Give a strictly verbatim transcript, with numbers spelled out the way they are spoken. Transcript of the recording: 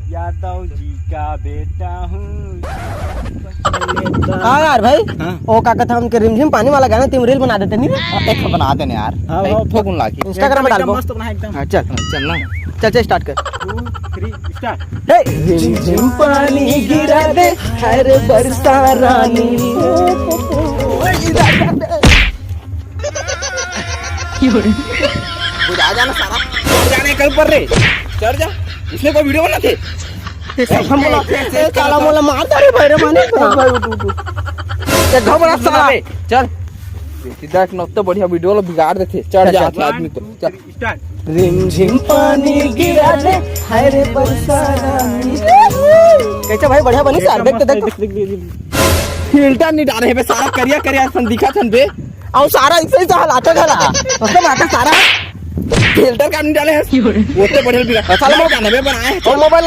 यादव जी का बेटा हूँ। हाँ यार भाई, हाँ। ओ का कहत हे, हमके रिमझिम पानी वाला गाना, तेम reel बना देते नहीं रे? एक ठो बना देने यार। हाँ, एक हाँ, ठो कौन लागी? Instagram में एकदम डालबो। मस्त बना है एकदम। हाँ, चल। चल ना। चल, चल, start कर। Two, three, start। हे, रिमझिम पानी गिरा दे, हर बरसा रानी। बुझा जाना सारा, चढ़ जाने के ऊपर रे, चढ़ जा। इसने कोई video बना थे? हम बोला, ए, साला मोला मार दे रे भाई रे, माने। उठ भाई, उठ, उठ, उठ। ये घबरा साला। चल, सीधा एक नत्ते बढ़िया video ला बिगाड़ देथे, चढ़ चल, जा चल। आदमी तो, चल। Start। रिमझिम पानी गिरा दे, हाय रे बरसा रानी। कैसे भाई, बढ़िया बनी यार, देख तो देख। देख, देख, देख, देख। Filter नहीं डाले हे बे, सारा करिया करिया असन दिखत हन बे। अउ सारा ऐसे ही तो हलाता घला। उसको मारता सारा। Filter का नहीं डाले हे। वो तो बढ़िया बिगड़। साला वो गाने में बनाए हैं। वो mobile